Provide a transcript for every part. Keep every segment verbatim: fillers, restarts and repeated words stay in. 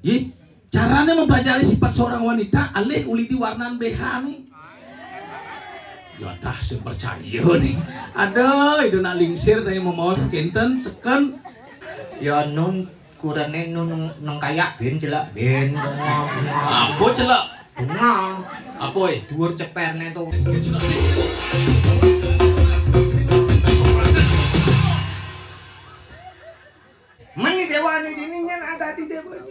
Ih, carane mempelajari sifat seorang wanita alih uli di warnan B H nih. Ya dah, sing percaya nih. Aduh, itu nak lingsir dari memaos kenten seken. Ya nun kurane nun neng kayak ben celak ben. Apa celak? Bunga. Apa eh? Dhuwur ceperne to. Meni dewane dini nyen ada di dewane.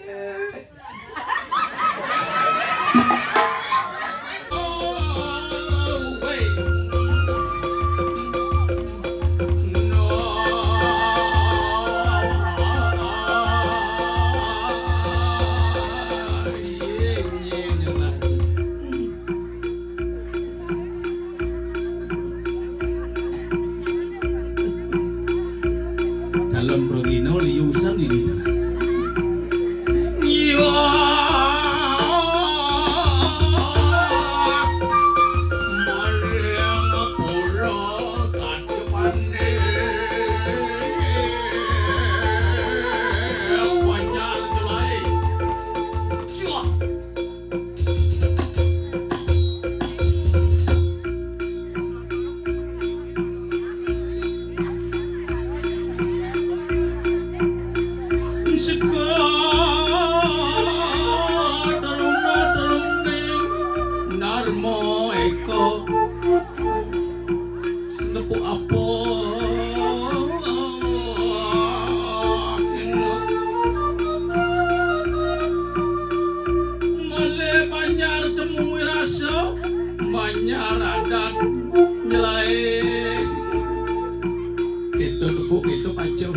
Calon progino liusan ini. Iya. Maling pura tadi mandi. Banyak jelai. Cuak. Seka teruna terune narma eka. Senepuk apa? Malih banjar temu rasa, banjar adat nyelai. Kita tepuk, kita pacul.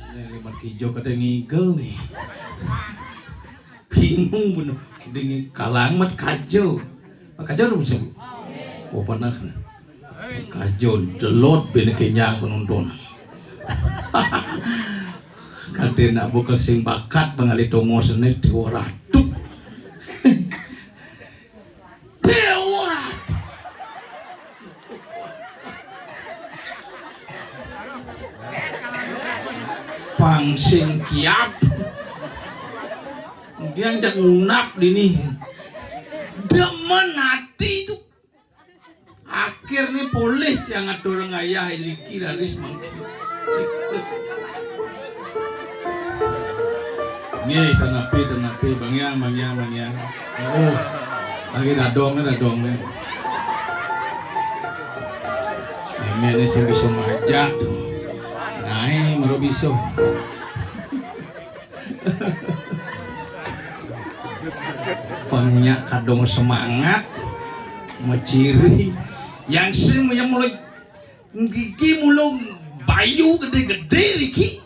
Nih, limat hijau kada ngigel nih. Bingung bener. Dingin kalang mat kajo. Kajo dong sih. Oh, pernah kan? Kajo delot bini kenyang penonton. Kade nak buka sing bakat pengali tongo seni Dewa Ratu. Dewa Ratu. Pang sing kiap. Dia ngajak ngunap dini. Demen hati tu. Akhirnya polih tiang atur ngayah iliki raris mangkin. Nggih, tanapi, tanapi, bangyang, bangyang, bangyang. Oh, lagi dadong, dadong nih. Ini, ini sing bisa majak tuh. Nah, ini baru bisa. Pang nyak kadung semangat, maciri. Yang sing yang mulai nggigi mulung bayu gede-gede riki.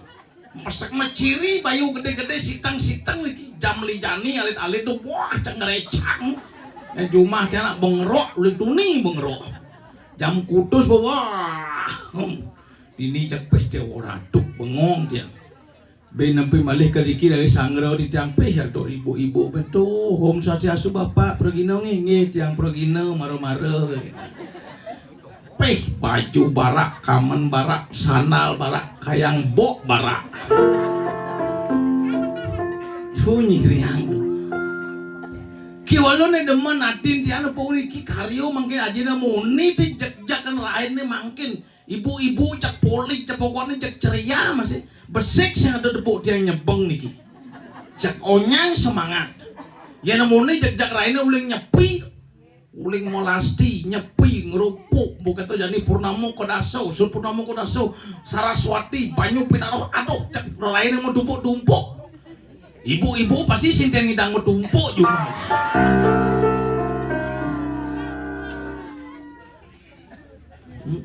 Mesek maciri bayu gede-gede sitang-sitang riki. Jam lijani alit-alit tuh wah cengrecang. Yang jumah dia nak bengerok, ulih tuni bengerok. Jam kutus wah. Hmm. Ini cek pes dia ora tuh bengong dia. Bé nempi malih kadiki dari sangra di tiang pih ya tok ibu-ibu bentuk. Om Swastiastu Bapak Pragina nggih, nggih tiang Pragina mara-mara. Pih baju barak, kamen barak, sandal barak, kayang bok barak. Sunyi riang. Ki walone demen atin tiang apa niki karyo mangkin ajine muni ti jek-jekan raine mangkin. Ibu-ibu cek polik, cek pokokne cek ceria masih. Besik sing ada tepuk tiang nyebeng niki. Cek onyang semangat. Yen nemune cek cek raine uling nyepi, uling melasti, nyepi, ngerupuk, bukan tuh jani purnama kodasa, usul purnama kodasa, Saraswati, banyu pinaroh, aduh, cek raine mau tumpuk-tumpuk. Ibu-ibu pasti sinten ngidang mau tumpuk juga. Hmm.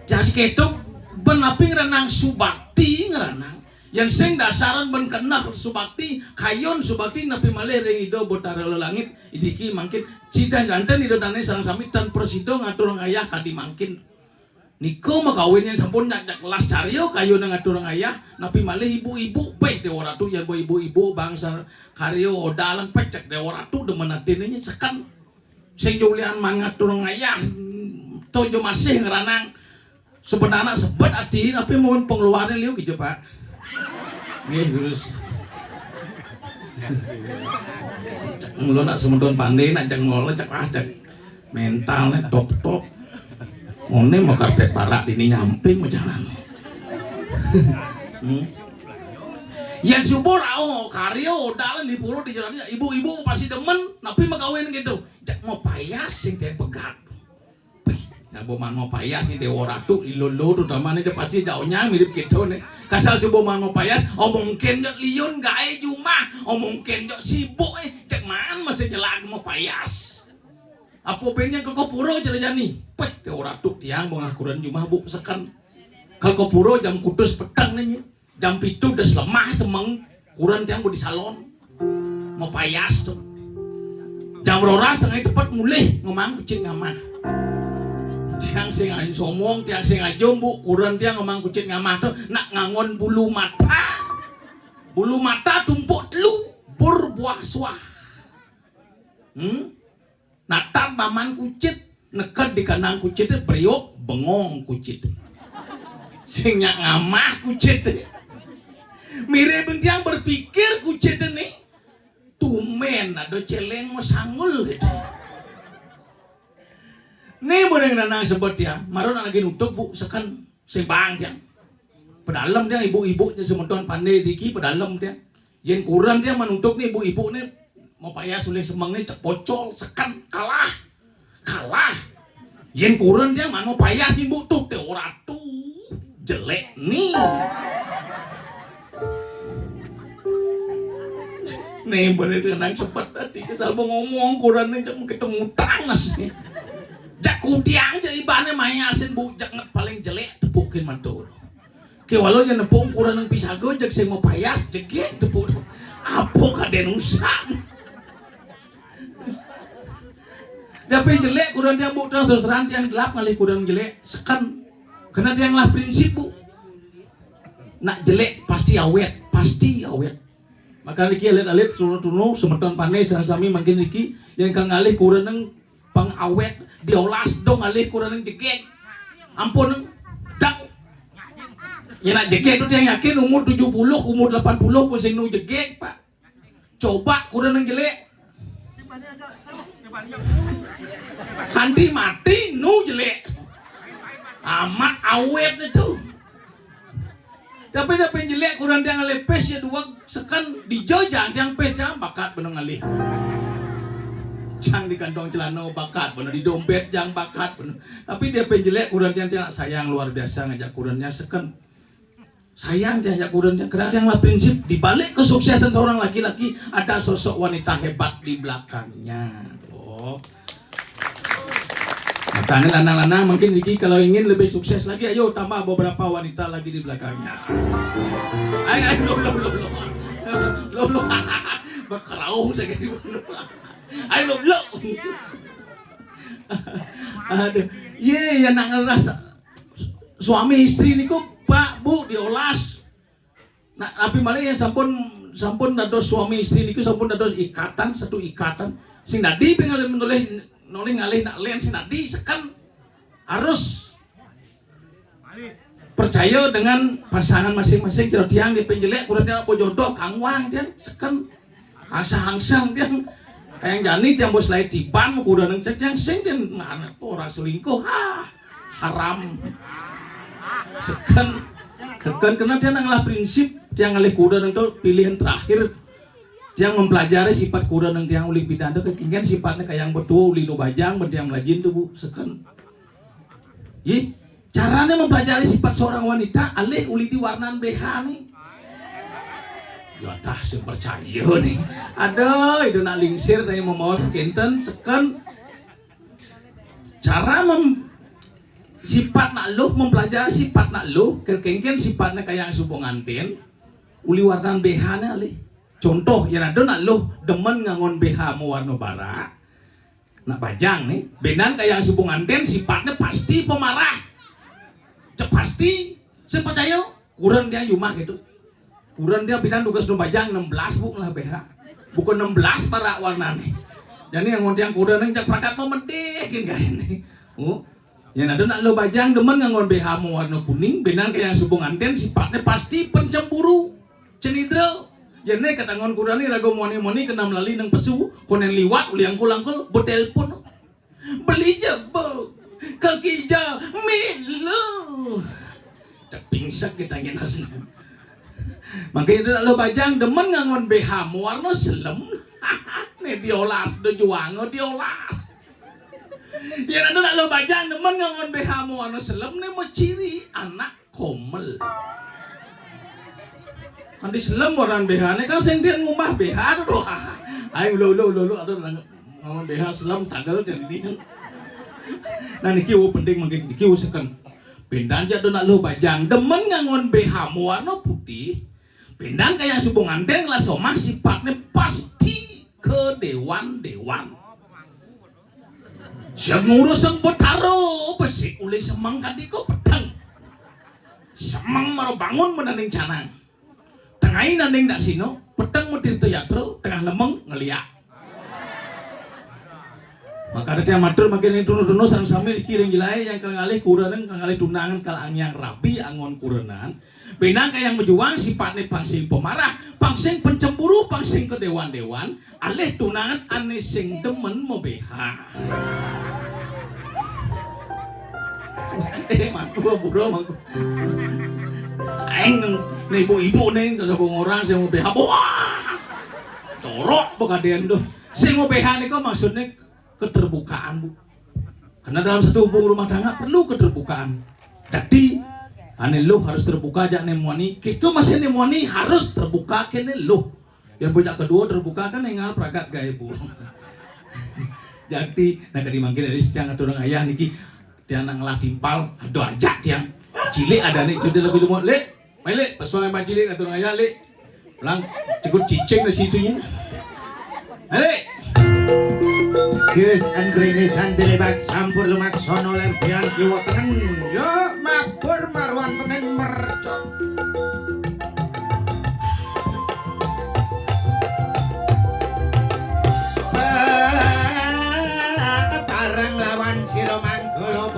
Jadi ketok ben api ngranang subakti ngranang. Yang sing dasaran ben kenah subakti, kayun subakti napi malih ring Ida Betara Lelangit, idiki mangkin cidah janten Ida dane sareng sami tan prasida ngatur ngayah kadi mangkin. Nika makawin yén sampun nyak, nyak las carya kayuné ngaturang ayah, napi malih ibu-ibu, béh Déwa Ratu, yén ba ibu-ibu bangsa karya odalan pecek Déwa Ratu demen atiné seken. Sing julian mangaturang ayah, to ja masih ngranang. Sebenarnya sebet ati, tapi mungkin pengeluarnya liu gitu, Pak. Nggih, terus. Cek mula nak semeton pandai, nak cek ngolah, cek ah, cek mentalnya top-top. Ngene mau karpet parak dini nyamping majalan. Hmm. Yang subur, oh, karya, odalan di pura di jalan, ibu-ibu pasti demen, napi makawin gitu. Cek mau payas sing teh pegat. Pih, nah, bo man mau payas nih Déwa Ratu, ilolo terutama nih, pasti jauhnya mirip gitu nih. Kasal suba man mau payas, omongkin jok liun gaé jumah, omongkin jok sibuk, eh, cek man masih jelag mau payas. Apa bennya ke pura cara jani? Pih, Déwa Ratu tiang bengah kuren jumah bu seken. Kalau ke pura jam kutus petang nih. Jam pitu das lemah semeng, kuren tiang ba di salon. Mau payas to. Jam roras tengah tepet mulih ngemang kucit ngamah. Tiang sing ain somong, tiang sing ajum bu, kuren tiang ngemang kucit ngamah to, nak ngangon bulu mata. Bulu mata tumpuk telu, bur buah suah. Hmm? Natar paman kucit, neked di kandang kucit, priuk bengong kucit. Sing nyak ngamah kucit. Mirip tiang berpikir kucit ini, tumben ada celeng mau sanggul gitu. Nih boleh nanang sebut ya, marun lagi nutup bu, seken sing bang tiang. Pedalem tiang ibu-ibu semeton pandai diki, pedalem tiang. Yén kuren tiang manuntuk nih ibu-ibu nih, mau payas ulih semeng nih cek pocol, seken, kalah. Kalah. Yén kuren tiang man mau payas ibu tuh teh ora tuh jelek nih. Nih bener nang cepet tadi kesal mau ngomong kuren nih cek ketemu tanas nih. Jak kudiang aja ibane mayasin bu jak nget paling jelek tepukin mantul. Kéwala yén nepung kureneng pisaga jeg sing mapayas jegég tepuk. Apa kadén usah. Dapé jelék kuren tiang bu, terus terang tiang gelap ngalih kuren jelék seken. Karena tiang lah prinsip bu. Nak jelék pasti awét, pasti awét. Maka niki alit-alit, tunu-tunu, semeton pané, sareng sami mangkin niki, yén kang ngalih kureneng pang awét, diolas dong ngalih kureneng jegég. Ampun, dang. Yén nak jegég tu tiang yakin umur tujuh puluh, umur delapan puluh pun sing nu jegég, Pak. Coba kureneng jelék. Kanti mati nu jelék. Amat awét itu. Tapi dah penjelék kuren tiang ngalih pés ya dua seken dija jang tiang pés jang bakat bener ngalih. Jang di kantong celana bakat bener, di dompét jang bakat bener. Tapi dia penjelék kuren tiang, tiang sayang luar biasa ngajak kurennya seken. Sayang tiang ngajak kurennya, karena tiang lah prinsip di balik kesuksesan seorang laki-laki ada sosok wanita hebat di belakangnya. Oh. Makanya lanang-lanang mungkin Riki kalau ingin lebih sukses lagi, ayo tambah beberapa wanita lagi di belakangnya. Ayo, ayo, belum, belum, belum, belum. Belum, belum. Berkerau saya di belum. Ayo, belum, belum. Aduh, iya, ya nak ngerasa suami istri niku Pak Bu diolas. Nah, tapi malah yang sampun sampun dados suami istri niku sampun dados ikatan, satu ikatan. Sing dadi pengalih menulis nulis ngalih nak len sing dadi seken harus percaya dengan pasangan masing-masing. Cara tiang di penjelék kuren tiang apa jodoh kangwang tiang seken angsa-angsa tiang kayang jani tiang bos lai tiban kuren tiang sing tiang mana orang selingkuh ah haram. Seken, seken karena tiang ngalih prinsip, tiang ngalih kuda nang tu pilihan terakhir. Tiang mempelajari sifat kuda nang tiang uli pidan tu kekinggan sifatnya kayang betul uli nu bajang ben tiang melajin tu bu seken. Ih, caranya mempelajari sifat seorang wanita alih uli di warnan B H nih. Ya dah, saya percaya nih. Aduh, itu nak lingsir tadi membawa kenten seken. Cara mem, sifat nak luh mempelajari sifat nak luh, kengken sifatnya kayak subuh ngantin, uli warnan B H nya alih. Contoh, yang ada nak luh demen ngangon B H mau warna barak, nak bajang nih, benan kayak subuh ngantin sifatnya pasti pemarah. Cek pasti, sing percaya, kuren tiang jumah gitu. Kuren tiang pindah tugas nu bajang enam belas, Bu, lah B H. Bukan enam belas parak warnane. Jadi yang tiang kuren yang cek prakat mau medek gini kayak ini. Oh, yang ada nak lo bajang demen nganggon B H mau warna kuning, benang kayak yang subung anten, sifatnya pasti pencemburu, cenidra. Jadi kata ngon kuren ni raga moni-moni kena melali nang pesu, konen liwat, uliangkul-angkul, betelpon. Beli jebok, kaki ja, milu. Cek pingsek kita ngenas. Makanya itu nak lo bajang demen nganggon B H mau warna selem. Nih diolas, do juang, diolas. Ya nanti nak lo bajang demen nganggon B H mau warna selem nih mau ciri anak komel. Kan di selem warna B H nih kan sing dia ngubah B H tuh. Ayo lo lo lo lo ada nganggon B H selem tagel jadi ini. Nah niki wo penting mungkin niki wo seken. Pindah aja do nak lo bajang demen nganggon B H mau warna putih. Pindah kayak subung anten lah somah sifatnya pasti ke dewan-dewan. Sing ngurus sing betara besik ulih semeng kadika peteng. Semeng mara bangun menaning canang. Tengai naning dak sino, peteng metirta yatra, tengah lemeng ngeliak. Maka ada yang matur makin ini tunu-tunu sang sami iki ring jilai yang kang alih kuraneng kang alih tunangan kal angyang rabi angon kurenan. Benang kayang mejuang sifatnya pangsing pemarah, pangsing pencemburu, pangsing kedewan-dewan, alih tunangan ane sing demen mebeha. Eh, mangku, buro, mangku. Aing nih ibu-ibu nih, kagak orang sing mebeha. Wah, corok pegadean tuh. Sing mebeha nih kok maksudnya keterbukaan, Bu. Karena dalam satu hubungan rumah tangga perlu keterbukaan. Jadi, ane lo harus terbuka aja nih muani. Kita masih nih muani harus terbuka kene lo. Yang bocah kedua terbuka kan engal pragat gae, Bu. Jadi, nah kadi mangkin dari sejang atur ayah niki dia nang ngelah timpal, aduh aja tiang. Cilik ada nih cuti lebih lemot, Lek. Mai, Lek, pesuang yang cilik atur ayah, Lek. Lang cegut cicing di situ nya. Lek. Gus Andrini Sandi Lebak sampur lumaksono lempian kiwa tengen. Yo mabur marwan teneng mercon. Bareng lawan sira manggala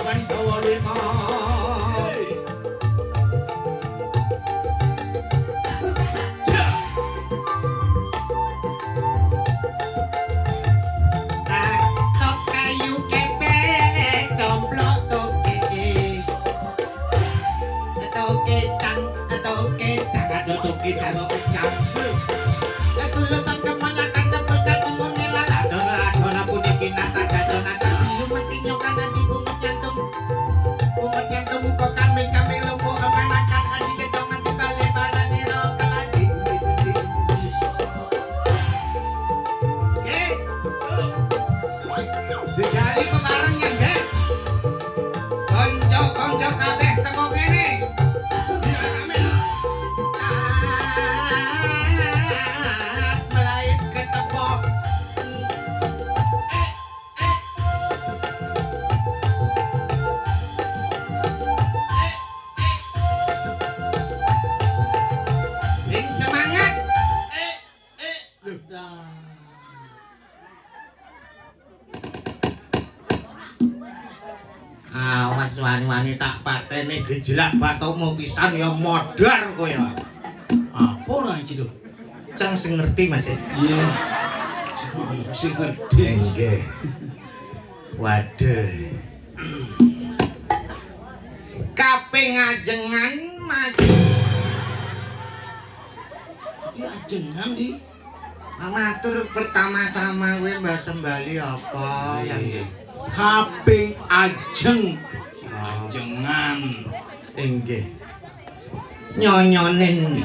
Pandawa Lima. Tok kayu kepek, tomplok tok keke. Toke cang, toke cang, toke cang, toke cang. Ketulusan kemanyakan tepuk kaki muni lala, dora, dora puniki nata, jajona, tapi umat inyokan adi bungut nyantung. Bungut nyantung muka kambing, kambing lumpuh kemanakan, adi gedong, adi bale, barani ro, keladi. Oke. Sejali pemareng ya, Dek. Kanca-kanca kabeh teko kene. Biar rame. Ah, melait ketepok. Sing semangat. Eh, eh, loh. Dah. Awas wani-wani tak pateni gejelak batukmu pisan ya modar kowe ya. Apa ora iki lho? Cang sing ngerti Mas ya? Iya. Sing ngerti. Nggih. Waduh. Kaping ajengan maju. Di ajengan di. Matur pertama-tama kuwi Mbah Sembali apa ya nggih? Kaping ajeng. Oh. Ajengan. Inggih. Nyonyonin.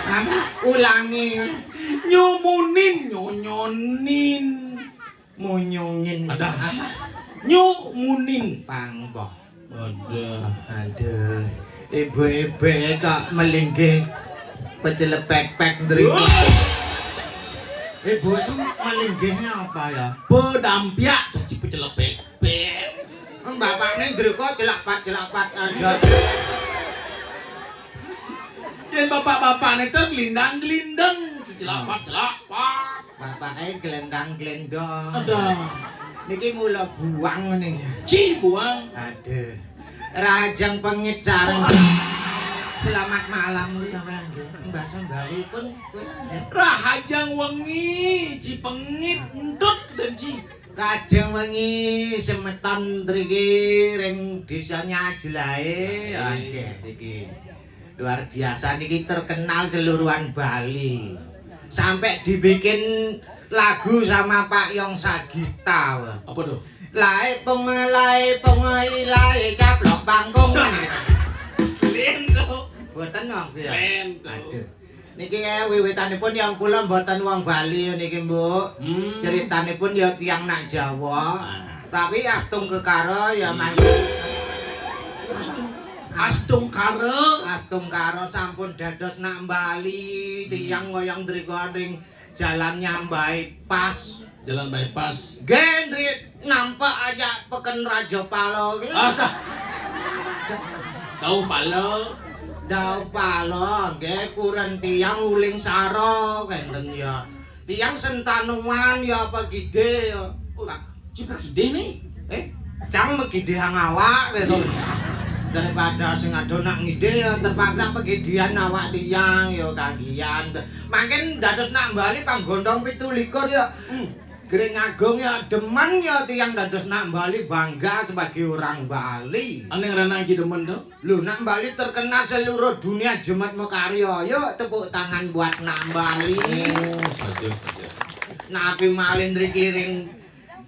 Apa? Ulangi. Nyumunin, nyonyonin. Munyungin. Ada. Nyumunin. Pangboh. Aduh. Aduh. Ibu-ibu kok melinggih pecelepek-pek ndri. Wah. Ibu itu melinggihnya apa ya? Pedampiak, dadi pecelepek-pek. Bapakne ndreka celapat-celapat aja. Yen bapak-bapakne to glindang-glindeng, celapat-celapat. Bapake glendang-glendong. Aduh. Niki mula buang ngene. Ci buang. Aduh. Rajang pengit sareng. Selamat malam sampean nggih. Mbah Sembari pun kowe nggih. Rahajang wengi, ci pengit, entut dan ci. Rajang wengi semeton mriki ring desane Ajelahe. Nggih. Nggih, niki. Luar biasa niki terkenal seluruhan Bali. Sampai dibikin lagu sama Pak Yong Sagita. Apa tuh? Lae pung, lae pung, ilae caplok panggung. Lento. Mboten wong ya. Lento. Aduh. Niki ya wiwitanipun yang kula mboten wong Bali ya niki, Mbok. Hmm. Ceritanipun ya tiang nak Jawa. Ah. Tapi Astung Kekara ya, hmm, mangke. Astung, Astung Kara. Astung Kara sampun dados nak Bali, hmm, tiang ngoyong drika ring Jalan Nyambai Pas. Jalan Bypass. Nggih, ndri nampak aja peken Raja Pala ki. Ah, dah. Dauh Pala. Dauh Pala, nggih, kuren tiang Uling Sara kenten ya. Tiang Sentanuan ya apa Gide ya. Oh, Pak. Cipta Gide nih. Eh, cang megidihang awak gitu. Daripada sing ado nak ngide ya terpaksa pegidihan awak tiang ya kagian. Mangkin dados nak Bali panggondong pitu likur ya. Hmm. Gering Agung ya demen ya tiang dados nak Bali bangga sebagai orang Bali. Ane ngrana iki demen to? Lho, nak Bali terkenal seluruh dunia, Jemet Mekarya. Yuk tepuk tangan buat nak Bali. Oh, saja, saja. Napi malih mriki ring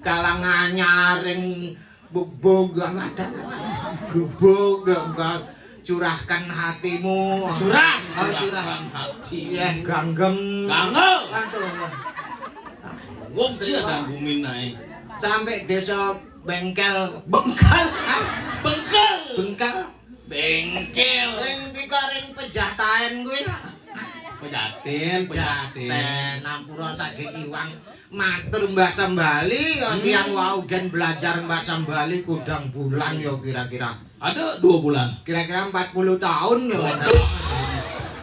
Kalang Anyar, ring Bugbug, apa ada? Gubug, enggak. Curahkan hatimu. Curah. Oh, curah. Curahkan hati. Ya, ganggem. Ganggem. Aduh. Wong sih ada gumin naik. Sampai desa Bengkel. Bengkal. Hah? Bengkel. Bengkel. Bengkel. Ring tika ring Pejaten kuwi. Pejaten, Pejaten. Pejaten, ampura saking Iwang. Matur Mbah Sambali, ya, hmm, tiang wau gen belajar Mbah Sambali kudang bulan ya kira-kira. Ada dua bulan. Kira-kira empat puluh tahun ya. Waduh.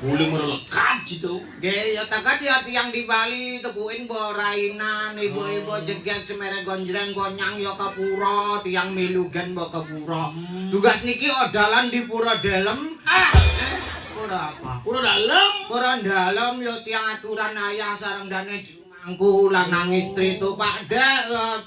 Boleh merelekat situ. Nggih, ya tekan ya tiang di Bali, tepukin mbok rainan, ibu-ibu, oh, jeget, semere gonjreng, gonyang ya ke pura, tiang milu gen mbok ke pura. Hmm. Tugas niki odalan di pura dalem. Ah, eh, pura apa? Pura dalem. Pura dalem ya tiang aturan ayah sareng dane mangku lanang istri to, Pak Dek, ya.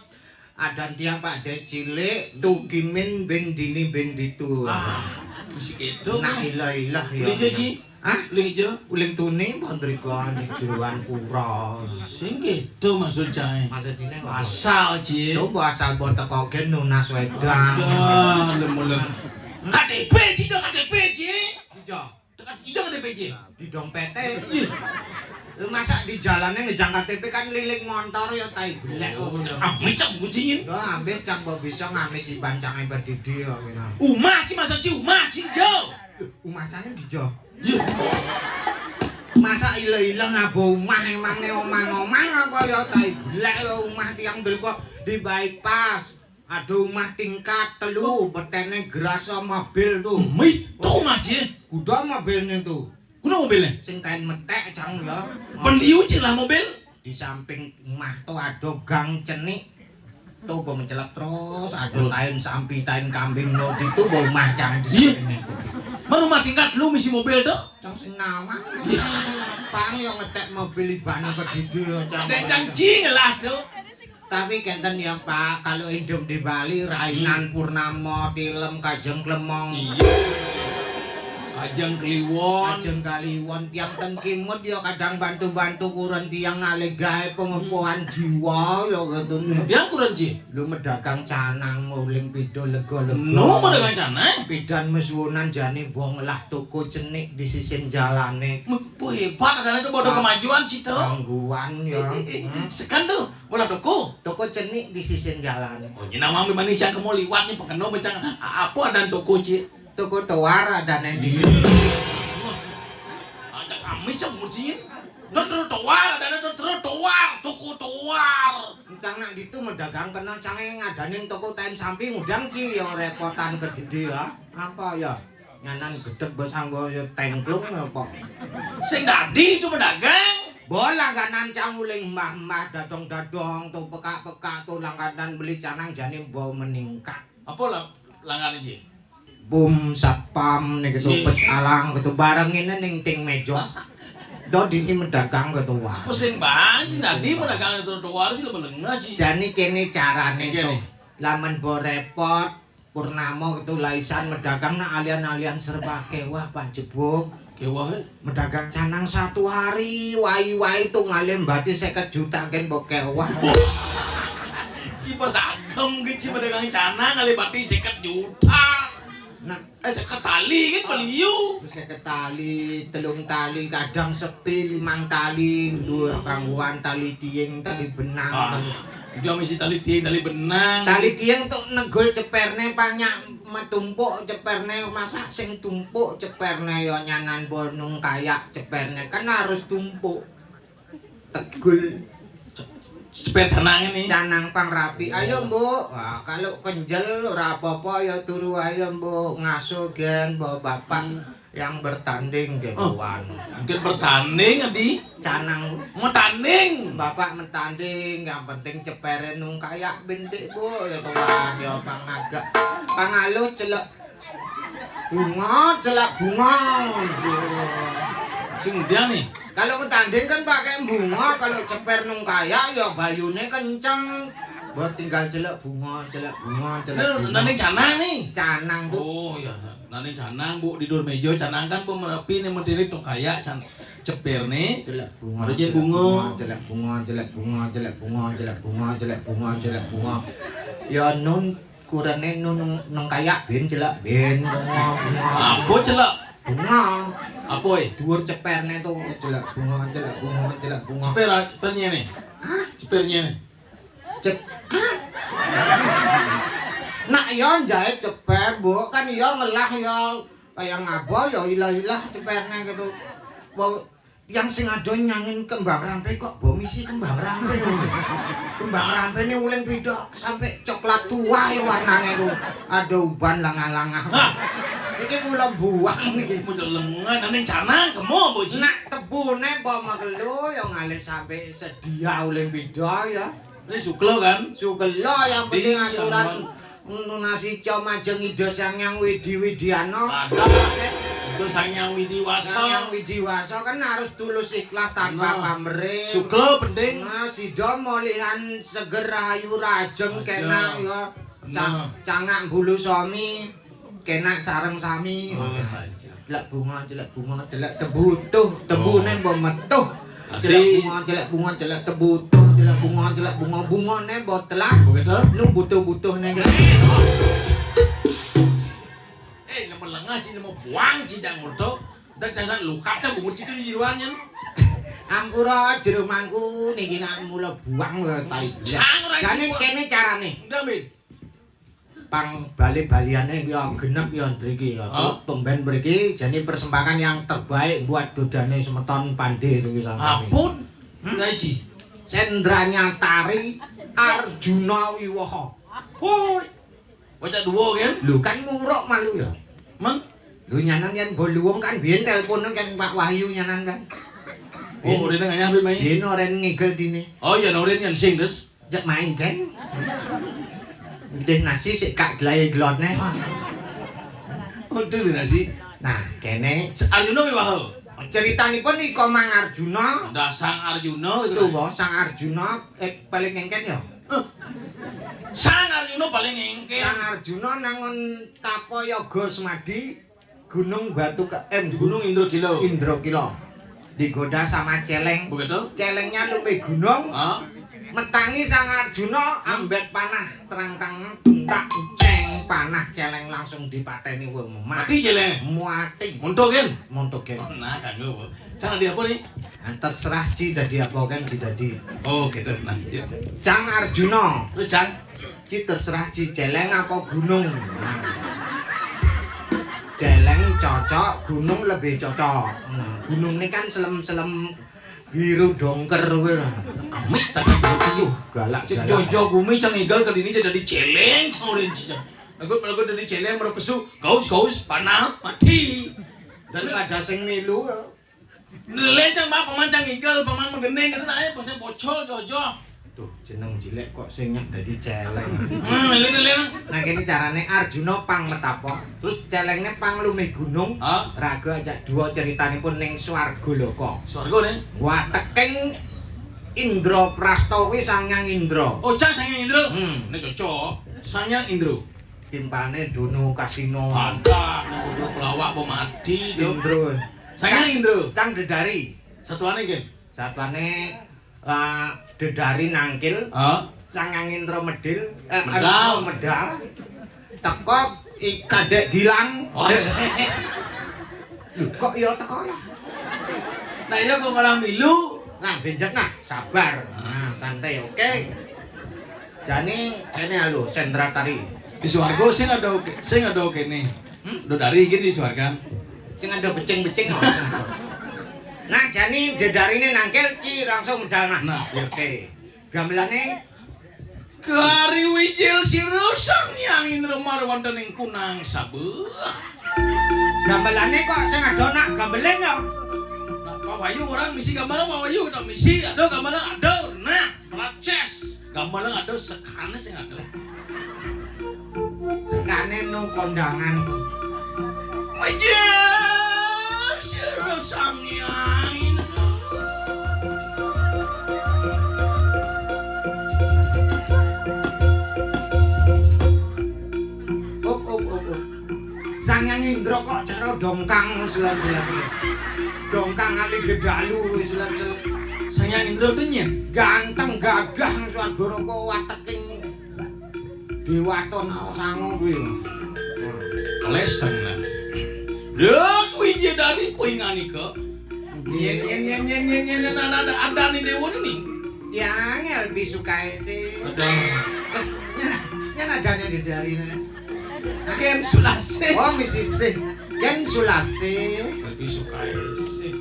Adan tiang Pak Dek cilik, hmm, tukimin ben dini ben ditu. Ah, mesti gitu. Nak ilah-ilah ya. Beli jaji? Hah? Uling ijo? Uling tuni mbok ndrika ning jeroan pura. Sing gitu maksud jae. Maksudine apa? Asal, Ji. Lho, mbok asal mbok teko gen nunas wedang. Ah, lem-lem. K T P, Ji, K T P, Ji. Ijo. Tekan ijo K T P, Ji. Di dompete. Ih. Lho, masa di jalane ngejang K T P kan liling montor ya tai belek kok. Oh, iya. Ah, mecak kucingin. Lho, ambis cang mbok bisa ngamis iban cang hebat didi ya, ngene. Umah, Ji, masa Ji umah, Ji, Jo. Umah cangem dijo. Iya. Masa ile-ile ngabo omah emang ne omah-omah apa ya tai belek ya omah tiang mriku di bypass. Ada omah tingkat telu, betene gerasa mobil tuh. Mitu, Mas, ya. Kuda mobilnya tuh. Kuda mobilnya? Sing kain metek cang ya. Pendiu cik lah mobil. Di samping omah tuh ada gang cenik. Tuh, mbok mencelak terus, ada, terus, kain sampi, kain kambing, no, di tuh, mbok omah cang di, iya, sini. Mana rumah tingkat lu misi mobil tuh? Cang sing nawang. Iya. Pang yang ngetek mobil ibane ke didu ya, cang. Nek cang jing lah, Cuk. Tapi kenten ya, Pak, kalau indung di Bali, rainan, hmm, purnama, tilem, kajeng klemong. Iya. Kajeng kliwon. Kajeng kaliwon, tiang ten kimut ya kadang bantu-bantu kuren tiang ngalih gawe pengepuhan, hmm, jiwa ya gitu. Tiang kuren ji? Lu medagang canang, muling pidol lega-lega. No, medagang canang? Pidan mesuwunan jane mbok ngelah toko cenik di sisin jalane. Meh, hebat, ada itu bodoh, ah, kemajuan, Cito. Gangguan ya. Hmm. Sekan tuh, bola toko. Toko cenik di sisin jalane. Oh, ini nama memang ini cang kemo liwat nih, pengeno cang, a-, apa ada toko, Ci? Toko toar ada nendi. Iya. Ada kami cang mursiin. Nang trotoar, ada nang trotoar, toko toar. Cang nak ditu medagang kena cang ngadani toko tain sampi ngudang ci ya repotan gedhe ya. Apa ya? Nyanan gedeg bos anggo ya tengklung apa? Sing dadi itu medagang. Bo langganan cang uling mbah-mbah dadong-dadong to pekak-pekak to langganan beli canang jane bo meningkat. Apa lah langganan iki? Bum satpam nih gitu, Iya. Pec alang gitu, bareng ini ning ting meja. Do dini medagang gitu, wah. Apa sing bang, sing dadi medagang itu trotoar sih lebih lengah sih. Jani kene carane Kene. Tuh. Lamun bo repot, Purnama gitu laisan medagang nak alian-alian serba kewah, Pak Jebuk. Kewah, eh? Medagang canang satu hari, wai-wai tuh ngalih mbati seket juta kan mbok kewah. Ki pas agem ki ci medagang canang ngalih mbati seket juta. Nah, eh, seket tali kan beliau. Seket tali, telung tali, kadang sepi, limang tali, dua kangguan tali tiing, tali benang. Ah, tali udah mesti tali tiing, tali benang. Tali tiing tuh negul ceperne banyak metumpuk ceperne, masak sing tumpuk ceperne ya nyanan bonung kayak ceperne kan harus tumpuk. Tegul. Ceper tenang ini. Canang pang rapi. Ayo, Mbok. Wah, kalau kenjel ora apa-apa ya turu ayo, Mbok. Ngaso gen, Mbok, Bapak Hmm. Yang bertanding gitu Oh. Anu. Mungkin bertanding nanti. Canang. Mau tanding. Bapak mentanding, yang penting cepere nung kayak bintik, Bu. Ya tuan, ya pang agak. Pang alus celek bunga, celak bunga. Sing dia nih. Kalau mentanding kan pakai bunga, kalau ceper nung kaya ya bayune kenceng. Buat tinggal celak bunga, celak bunga, celak Nah, bunga. Nah, ini canang nih. Canang tuh. Oh iya. Nah, ini canang, Bu, di dur meja canang kan pemerapi nih menteri nung kaya can ceper nih. Celak bunga, Ada celak bunga. Bunga, celak bunga, celak bunga, celak bunga, celak bunga, celak bunga, celak bunga. Ya nun Kurene nun nang kayak ben celak ben bunga bunga. Apa celak? Bunga. Apa eh? Dhuwur ceperne to celak bunga celak bunga celak bunga. Ceper, cepernya nih. Hah? Cepernya nih. Cep. Hah? Nak ya jahit ceper, Bu. Kan ya ngelah ya kaya ngaba ya ilah-ilah ceperne gitu. Wong Yang sing ado nyangin kembang rampe kok mbok misi kembang rampe. Kembang rampe ini uling pidok sampai coklat tua ya warnanya tuh. Ada uban langah-langah. Hah? Iki kula buang iki. Muncul lengan, ning canang kemo apa iki? Nak tebune mbok mekelo ya ngalih sampai sedia uling pidok ya. Ini sugelo kan? Sugelo yang penting Iya, aturan Bang. Nunasi ca majeng Ida Sang Hyang Widi Widiana. Ada. Itu Sang Hyang Widi Wasa. Sang Hyang Widi Wasa kan harus tulus ikhlas tanpa Nah. Pamrih. Sugelo penting. Nah, sida molihan seger rahayu rajeng Aja. Kenak ya. Ca- Nah. Cangak bulu sami, kenak sareng sami. Oh, saja. Celak bunga, celak bunga, celak tebutuh, tebune Oh. Mbok metuh. Tadi Celak bunga, celak bunga, celak tebutuh, celak bunga, celak bunga, bungane mbok telah. Begitu? Lu butuh-butuh ning kene. Eh, nama lengah sih, nama buang sih, jangan ngoto. Dan jangan luka, cak bungut itu di jeroan, nyen. Ampura jero mangku niki nak mula buang lho, tai. Jangan ora Jane iki, kene carane. Udah, Min. Pang bali-baliane ya genep ya mriki ya. Hah? Tumben mriki jane persembahan yang terbaik buat dodane semeton Pande itu ki sampeyan. Apun? Hmm? Ngaji. Sendranya Tari Arjuna Wiwaha. Woi. Bocah dua kan? Lho kan muruk malu ya. Mang? Lho nyanan yen mbok luwung kan biyen telepon kan Pak Wahyu nyanan kan. Oh, Biyen- orene ngayah, Bi, mai? Biyen oren ngigel dine. Oh, ya, oren yang sing, terus? Jek main kan. Ndih nasi sik kak glai glotne. Waduh, nasi. Nah, kene Arjuna Wiwaha. Ceritanipun iko Mang Arjuna. Dah Sang Arjuna gitu. Tuh, Bos, Sang Arjuna eh paling ngengken ya. Eh, Sang Arjuna paling ngengken. Sang Arjuna nangun tapa yoga semadi Gunung Batu ke em Di Gunung Indro Kilo. Indro Kilo. Digoda sama celeng. Begitu? Celengnya lumbe gunung. Ah. Metangi Sang Arjuna ambet panah terang-terang tuntak ceng panah celeng langsung dipateni wong mati. Mati celeng. Mati. Montok kan? Montok kan. Oh, nah kanggo. Cara di apa nih? Nah, terserah ci dadi apa kan ci dadi. Oh, gitu. Nah, iya. Cang Arjuna. Terus Cang? Ci terserah ci celeng apa gunung. Nah. Celeng cocok, gunung lebih cocok. Nah, gunung ini kan selem-selem Biru dongker kowe lah. Amis tak ada ciu. Galak-galak. Jojo gumi cang igal ke dini jadi celeng cang udah cicang. Aku aku dadi celeng merpesu. Gaus gaus panah mati. Dan ada sing milu. Lencang mah paman cang igal, paman menggening gitu nah, pasnya bocor jojo. Duh, jeneng cilik kok sing nyak dadi celeng. Hmm, lele lele. Nah, kene carane Arjuna pang metapa. Terus celengnya pang lumih gunung. Hah? Raga ajak dua ceritanipun ning swarga loka. Swarga ning? Wateking Indra Prasta kuwi Sangyang Indra. Oh, cak Sangyang Indra. Hmm. Nek cocok. Sangyang Indra. Timpane Dono Kasino. Ada, nek pelawak apa mati to. Indra. Sangyang Indra. Cang dedari. Satuane nggih. Satuane, eh, dedari nangkil. Hah? Sangyang Indra medil, eh, Medal. Anu, medal. Teko i-, kadek Gilang. Oh, lho, kok ya teko ya? Nah, ya kok malah milu. Nah, benjak nah, sabar. Nah, santai, oke. Jani kene lho, sentra tari. Di swarga sing ada oke, sing ada kene. Hmm? Do dari iki di swarga. Sing ada becing-becing. Nah, jani dedarine nangkil ki langsung medal nah. Nah, iya. Oke. Gamelane Kari wijil sira Sang Hyang Indra Marwanta ning kunang sabeh. Gamelane kok sing ada nak gambeleng ya? Nah, Pak Wayu orang misi gambaran Pak Wayu tak misi ada gambaran ada. Nah, proces. Gambaran ada sekane sing ada. Sekane nu kondangan. Wijil sira Sang Hyang Indra. Up, up, up, up. Sang Hyang Indra kok cara dongkang selem-selem. Dongkang ali gedalu selem-selem. Sang Hyang Indra tuh nyen ganteng gagah nang swarga neraka wateking Dewata nak sangu kuwi lho. Nah. Kelesen lah. Lha kuwi je dari poinganika. Yen yen yen yen yen yen ana ada ada ni dewa ni. Tiang L B Sukaisi. Aduh. Yen adane dedari ne. Ken Sulasi. Oh, misisi. Ken Sulasi. L B Sukaisi.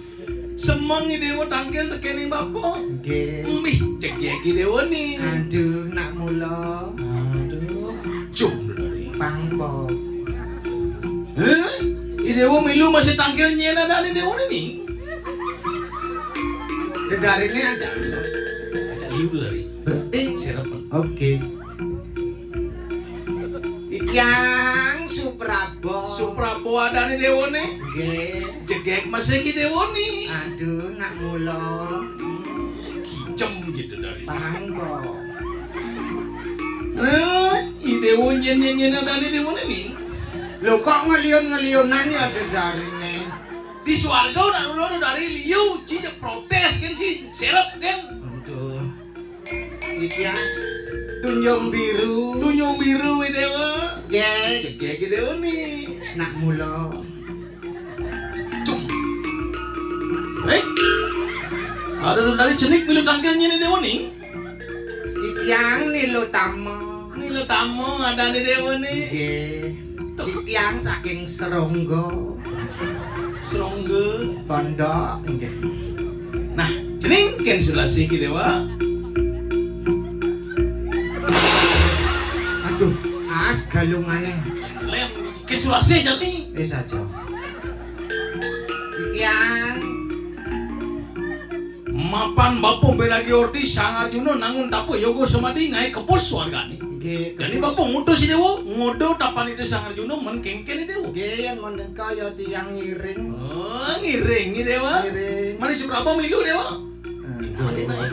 Semeng i dewa tangkil tekene bapa. Nggih. Mbih cegek i dewa ni. Aduh, nak mula. Aduh. Cum dari. Pangpo. Hah? I dewa milu masih tangkil nyen ada ni dewa ni. Dedarine ajak. Ajak liu dari. Berarti sirep. Oke. Ikyang Suprabo. Suprabo adane dewane. Nggih. Jegek mesih ki dewane. Aduh, nak mula. Kicem gitu dari. Pangko. Eh, i dewa nyen nyen nyen adane dewane ni. Lho kok ngeliun-ngeliunan ya dedarine. Di swarga nak lulu dari liu, ci protes kan ci serep kan. Aduh. Iki ya. Tunjung biru. Tunjung biru i dewa. Nggih. Nggih ki dewa ni. Nak mula. Cung. Eh. Ada dari cenik milu tangkilnya ni dewa ni. Ikyang Nilutama. Nilutama adane dewa ni. Nggih. Tuh. Ikyang saking Seronggo. Seronggo. Pondok nggih. Nah, jeneng Ken Sulasi ki dewa. Aduh, as galungane. Lem Ken Sulasi jati. Wis aja. Ikyang Mapan bapa beragi orti Sang Arjuna nangun tapa yoga samadhi ngae kepus swargane. Nggih. Jani bapa ngutus dewa, ngodo tapan itu Sang Arjuna men kengken dewa. Nggih, yen menika ya tiyang ngiring. Oh, ngiring ni dewa. Ngiring. Mari Suprabo milu dewa. Aduh.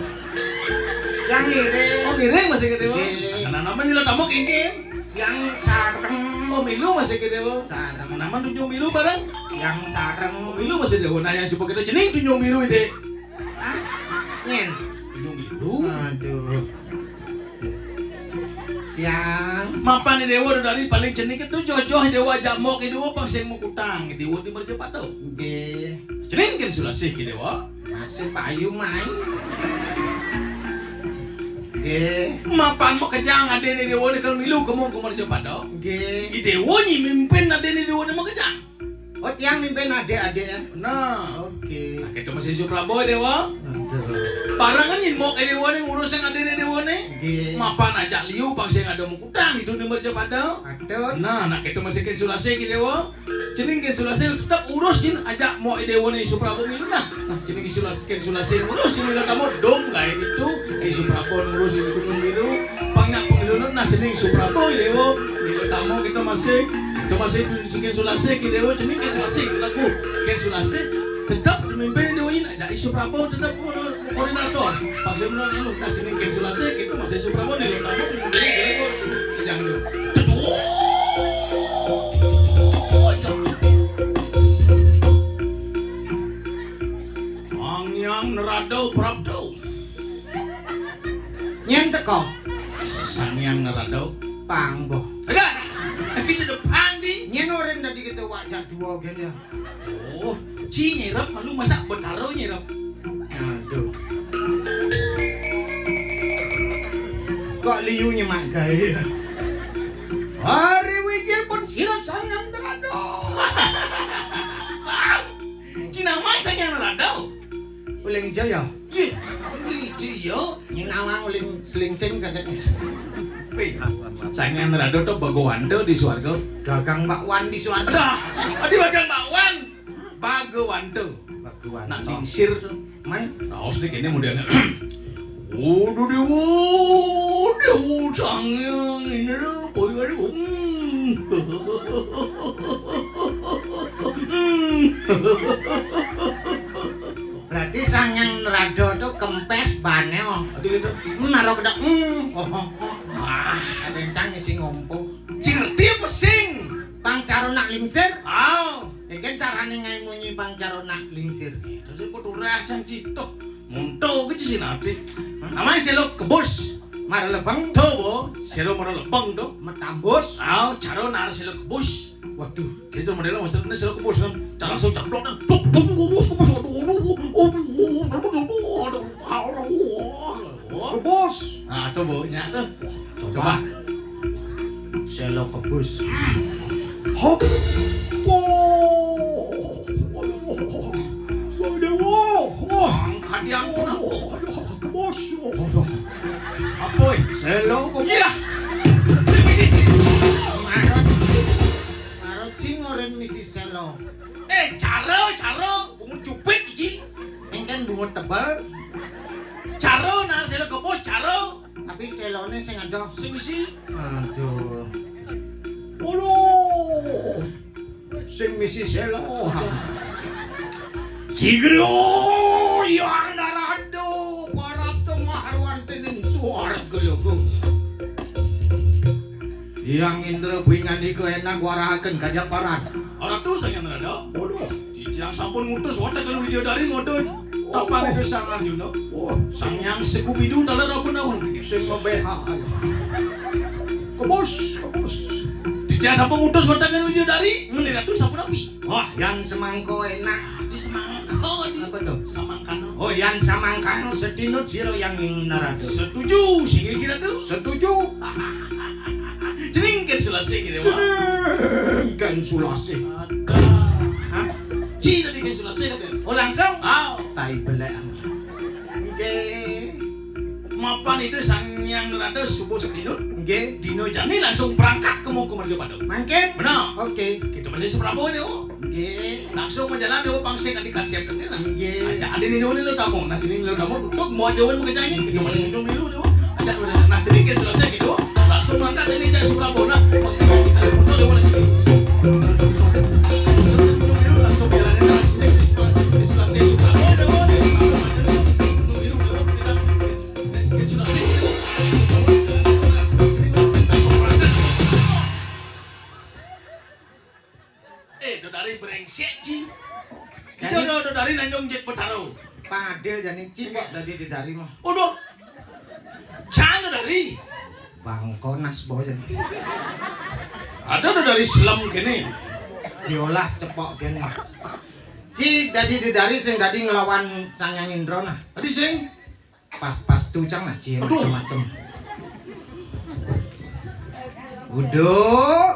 Yang ngiring. Oh, ngiring masih ke dewa. Nggih. Karena nama nyila tamu kengken. Yang sareng. Oh, milu masih ke dewa. Sareng. Nama tunjung biru bareng. Yang sareng. Oh, milu masih dewa. Nah, yang suka kita jening tunjung biru ide. Hah? Nyen. Tunjung biru. Aduh. Yang mapan dewa dari paling jenik itu jojoh dewa jamok itu apa sing mau kutang dewa di mercepat tuh. Nggih. Jening kan sulasih ki dewa. Masih payu main. Nggih. Mapan mau kejang adene dewa ni kalau milu kemong ke mercepat tuh. Nggih. Di dewa ni mimpin adene dewa ni mau kejang. Oh, tiang mimpin adik-adik ya? Benar. Oke. Nah, kita masih Suprabo, Dewa. Oke. Barengan nyén mok déwané ngurus sing adéné déwané. Nggih. Mapan ajak liu pang sing ada mukutang itu di mercapada. Patut. Nah, nak kita masih kén Sulasih ki déwa. Cening kén Sulasih tetep urus nyén ajak mok déwané Suprabo milu nah. Nah, cening Sulasih kén Sulasih ngurus sing milu kamu dong gaé itu. Eh, Suprabo ngurus sing gunung biru. Pang nyak pengsunut nah cening Suprabo déwa. Milu kamu kita masih, kita masih kén Sulasih ki déwa, cening kén Sulasih laku kén Sulasih. Tetep mimpin déwa nyén ajak Suprabo tetep koordinator. Pas menurut anu, nah, cening kén Sulasih, kita masih Suprabo nih, kamu di sini, jangan dulu. Ceduh. Sang Hyang Nerado Prapto. Nyén teka. Sang Hyang Nerado. Pang, boh. Agak. Lagi cedek pang di. Nyén orin tadi kita wak jadwa gén ya. Oh, ci nyerep malu masak betaro nyerep. Aduh. Kok liu nyemak gaé. Hari wijil pun sira sangan terado. Ki nawang Sang Hyang Nerado. Uling Jaya. Yé, Uling Jaya. Nyén nawang Uling Slingsing kadek. Wéh, Sang Hyang Nerado to Bhagawanto di swarga. Dagang bakwan di swarga. Aduh, adi dagang bakwan. Bhagawanto. Bhagawanto. Nak lingsir to. Man. Raos nih kéné modelné. Waduh déwa, déwa Sang Hyang ini lho, boy, boy, hmm. Berarti Sang Hyang Nerado to kempes bané, oh. Aduh gitu. Hmm, naro kedek. Hmm. Oh, oh, oh. Wah, rencang isi ngompo. Sing ngerti apa sing? Pang cara nak lingsir. Ah. Iki carané ngaé munyi pang cara nak lingsir. Terus aku turah cang cito. Monto gitu sih nanti. Namanya selo kebus. Mara lebeng. Tuh, bo. Selo mara lebeng tuh. Metambus. Ah, cara nar selo kebus. Waduh, gitu modelnya maksudnya selo kebus kan. Cara langsung caplok kan. Tuk, tuk, kebus, kebus, aduh, aduh, aduh, aduh, aduh, aduh, aduh, aduh, aduh. Kebus. Nah, tuh, bo, nya tuh. Coba. Selo kebus. Hop. Oh. Waduh. Wah. Angkat yang pun. Waduh, kebus. Waduh. Apa, eh? Selo kebus. Iya. Marot. Marot cing orang misi selo. Eh, cara, cara. Bungut jupit iki. Engken bungut tebel. Cara, nah, selo kebus, cara. Tapi seloné sing ada. Sing misi. Aduh. Waduh. Sing misi selo. Sigro yang narado para temah ruan tening suarga logo. Yang Indra bingan iku enak warahaken gajah paran. Ora tuh Sang Hyang Narada. Waduh. Titiang sampun ngutus watekan Widyadari ngodon. Tapan itu Sang Arjuna. Wah, Sang Hyang Sekubidu taler apa naon? Sing mabehak. Kebus, kebus. Titiang sampun ngutus watekan Widyadari, ngelih ratu sampun api. Wah, yang semangko enak. Di semangko di. Apa tuh? Samangkana. Oh, yang samangkana setinut sira yang narada. Setuju, sing iki ratu. Setuju. Jeneng kan Sulasih kira, Wak. Jeneng kan Sulasih. Hah? Ci tadi kan Sulasih kan? Oh, langsung? Ah. Tai belek. Nggih. Mapan itu Sang Hyang Rada subuh sedinut. Nggih. Dino jani langsung berangkat ke Moko Merjo Padang. Mangkin? Benar. Oke. Kita masih seberapa ini, oh? Nggih. Langsung menjalan dia pang sing adi kasep kan dia. Nggih. Aja adi ni dulu lo tamu. Nah, ini lo tamu. Untuk mau dia mau kerja ini. Kita masih minum dulu dia. Aja udah. Nah, jadi kita selesai gitu. Langsung berangkat ini dari Suprabona. Masih kita foto dia lagi. Langsung jalan ini. Selesai Suprabona. Eh, dodari brengsek, Ci. Itu do-, dodari nanjung jit petaro. Padel jani Ci kok dadi dodari mah. Uduh. Cang dodari. Bangkonas boy jani. Ada dodari selem kene. Diolas cepok kene. Ci dadi dodari sing dadi ngelawan Sang Hyang Indra nah. Dadi sing Pas, pas tuh cang nah, Ci, aduh, macem-macem. Uduh.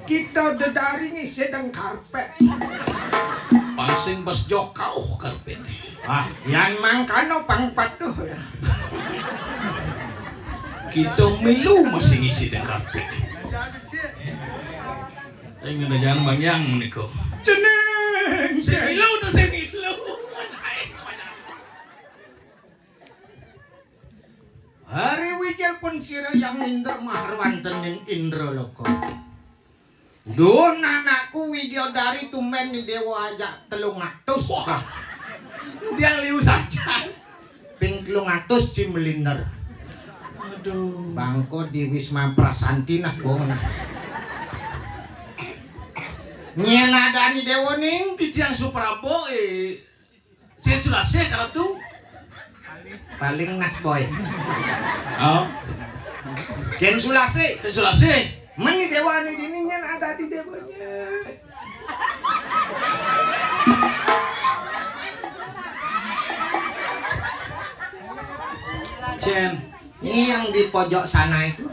Kita dedari ngisi deng karpet. Pangsing bas jokau karpet. Ah, yan mangkana pang patuh. Kita milu masih ngisi dengkapik. Ing ada jangan bangyang niko. Jeneng. Sing milu to sing milu. Hari wijil pun sira yang minder maharwanten ning Indraloka. Duh, anakku Widyadari tumben ni dewa ajak telung atus. Wah. Dia liu saja. Ping telung atus ci melinder. Aduh. Bangko di Wisma Prasanti nas bong. Nyen adani dewa ning. Titiang Suprabo, eh, Sen Sulasih, Ratu. Paling nas boy. Oh. Ken Sulasih. Sen Sulasih. Meni dewa ni dini nyen ada di dewanya. Sen. Ini yang di pojok sana itu.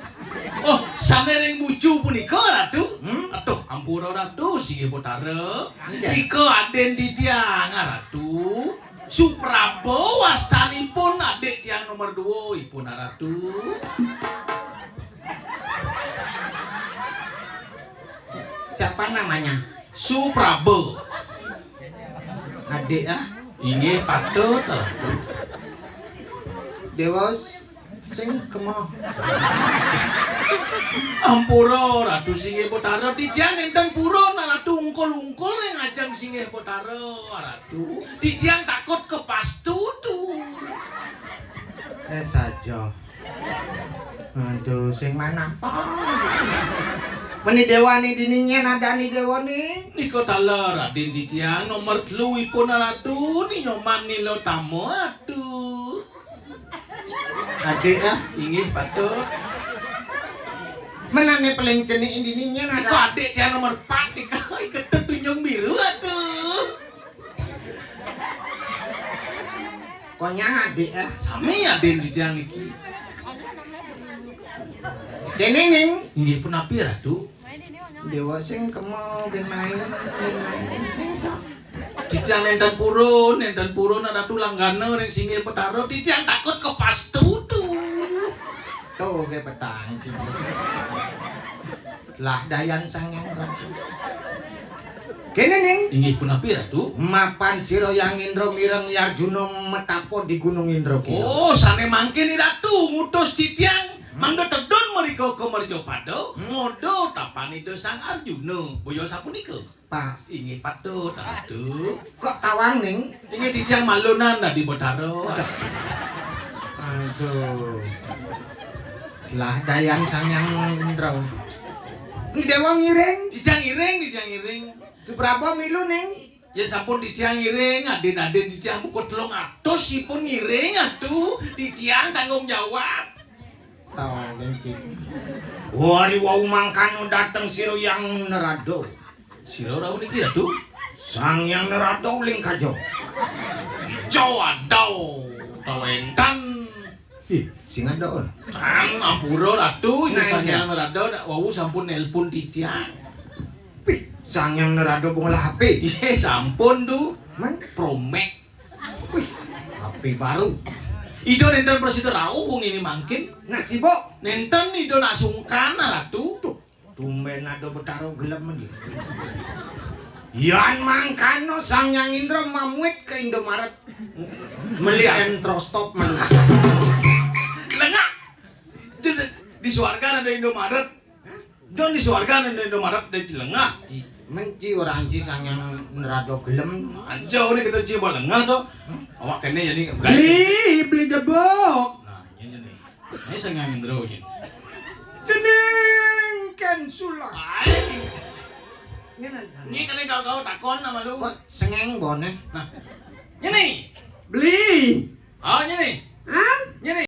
Oh, sane ring bucu punika, Ratu? Hmm? Aduh, ampura, Ratu, singgih Betara. Iya. Nika adin titiang, Ratu. Suprabo wastanipun, adik tiang nomor dua ipun, Ratu. Siapa namanya? Suprabo. Adik, ah. Inggih patut, Ratu. Dewa sing kema. Ampura, Ratu singgih Betara, titiang nenten purun, Ratu, ungkul-ungkul ring ajeng singgih Betara, Ratu. Titiang takut kepastutu. Eh, saja. Aduh, sing manapa? Meni dewa ni dini nyen adani dewa ni? Nika taler adin titiang nomor telu ipun, Ratu, ni Nyoman Nila Tama, Ratu. Adik, ah? Inggih, patut. Menane paling cenik dini nyen ada. Nika adik tiang nomor empat nika. Iketet tunjung biru, Ratu. Konyang adik, ah? Sami adin titiang niki. Kene ning. Inggih punapi, Ratu? Dewa sing kema ben main, ben main sing tak. Titiang nenten purun, nenten purun, Ratu, langgana ring singgih Betara, titiang takut kepastutu. Tuh, ke petang sih. Lah dayan Sang Hyang Ratu. Kene ning. Inggih punapi, Ratu? Mapan sira Hyang Indra mireng Arjuna metapa di Gunung Indra kira. Oh, sane mangkin, Ratu, ngutus titiang mangda tedun mrika ka Mercapada, hmm, ngoda tapan Ida Sang Arjuna. Boya sapunika? Pas. Inggih patut, Ratu. Kok tawang ning? Inggih titiang malunan dadi Betara. Aduh. Lah dayan Sang Hyang Indra. Ni dewa ngiring? Titiang ngiring, titiang ngiring. Suprabo milu ning? Ya sampun titiang ngiring, adin-adin titiang buka telung atus ipun ngiring, Ratu. Titiang tanggung jawab. Tau kencing. Wari wau mangkana dateng sira Hyang Nerada. Sira rauh niki, Ratu? Sang Hyang Nerada uling kaja. Ijo adau, tau entan. Ih, sing ada, ora? Tan, ampura, Ratu, ini nah, Sang Hyang Nerada dak wau sampun nelpon titiang. Pih, Sang Hyang Nerada wong lah H P. Iya, sampun, Tu. Man? Promek. Wih, H P baru. Ida nenten prasida rauh wong ini mangkin. Nah, sibuk. Nenten Ida nak sungkan, Ratu. Tuh, tumben ada Betara gelem iki. Yan mangkana Sang Hyang Indra mamuit ke Indomaret. Meli entrostop man. Lengah. Di, di, di swarga ada Indomaret. Don di swarga ada Indomaret, ada jelengah. Menci orang ci Sang Hyang Nerada gelem. Aja ini kita ci lengah to. Awak kene ya ni. Beli, beli jebok. Nah, ini nih. Ini Sang Hyang Indra ini. Jeneng Ken Sulas. Ai. Ngene. Ini kene kau-kau takon nama lu. Kok sengeng bone? Nah. Ini. Beli. Oh, ini.